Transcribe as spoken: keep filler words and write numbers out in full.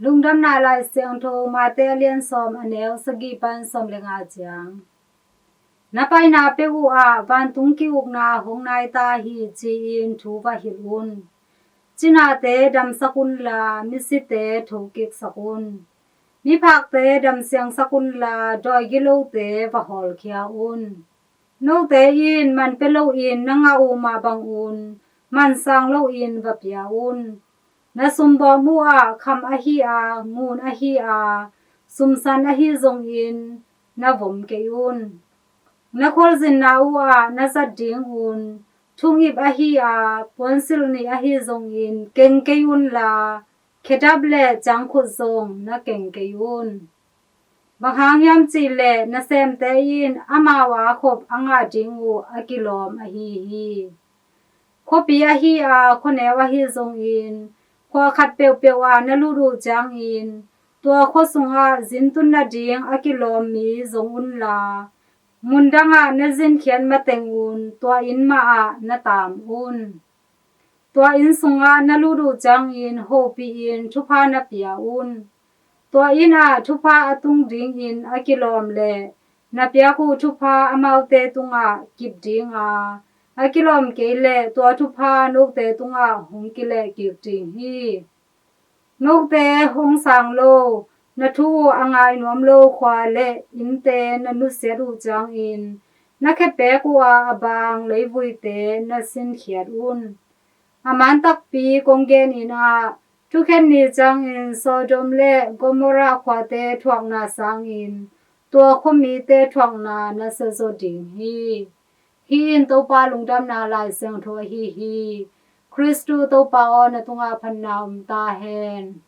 Lungdamna Lai Siangtho Mate a lian sawm, a neu sagih pan sawm le nga ciang. Na paina peuh uh ah vantung ki-ukna hong nai ta hi, ci-in thu va hilh un. Cinate damsak unla, misite thokiksak un. Miphakte damsiangsak unla, dawi gilote va hawlkhia un. Note in man pia loin na ngah uh mah bangun man sang loin va pia un. Na sumbawm uh ah kham ahi a, ngun ahi a, sumsan ahi zongin na vom kei un. Na khualzinna uh ah na zat dingun thungip ahi a, puansilh nih ahi zongin keng kei unla, khedap le ciangkhut zong na keng kei un. Bang hang hiam cih leh nasemte in amau a khop a ngah ding uh a kilawm ahi hi. Khuapi ahi a, khuaneu ahi zongin khua khat peuhpeuh ah na lut uh ciangin tua khua sungah zintun nading a kilawm mi zong unla, mundang ah na zinkhiat matengun tua inn mah ah na taam un. Tua inn sungah na lut uh ciangin hopihin thupha na pia un. Tua inn ah thupha a tung dingin a kilawm leh na piak uh thupha amaute tungah kip dinga, a kilawm kei leh tua thupha note tungah hong kilehkik ding hi. Note hong sang lo, na thu uh a ngai nuam lo khua le innte na nusiat uh ciangin na khepek uh a, a bang leivuite na sinkhiat un. A man takpi kong genin ah, thukhen ni ciangin Sodom le Gomorrah khuate thuakna sangin tua khuamite thuakna na siazaw ding hi. Hih in Topa lungdamna Lai Siangtho ahi hi. Khristu Topa aw, na tungah phatna om ta hen.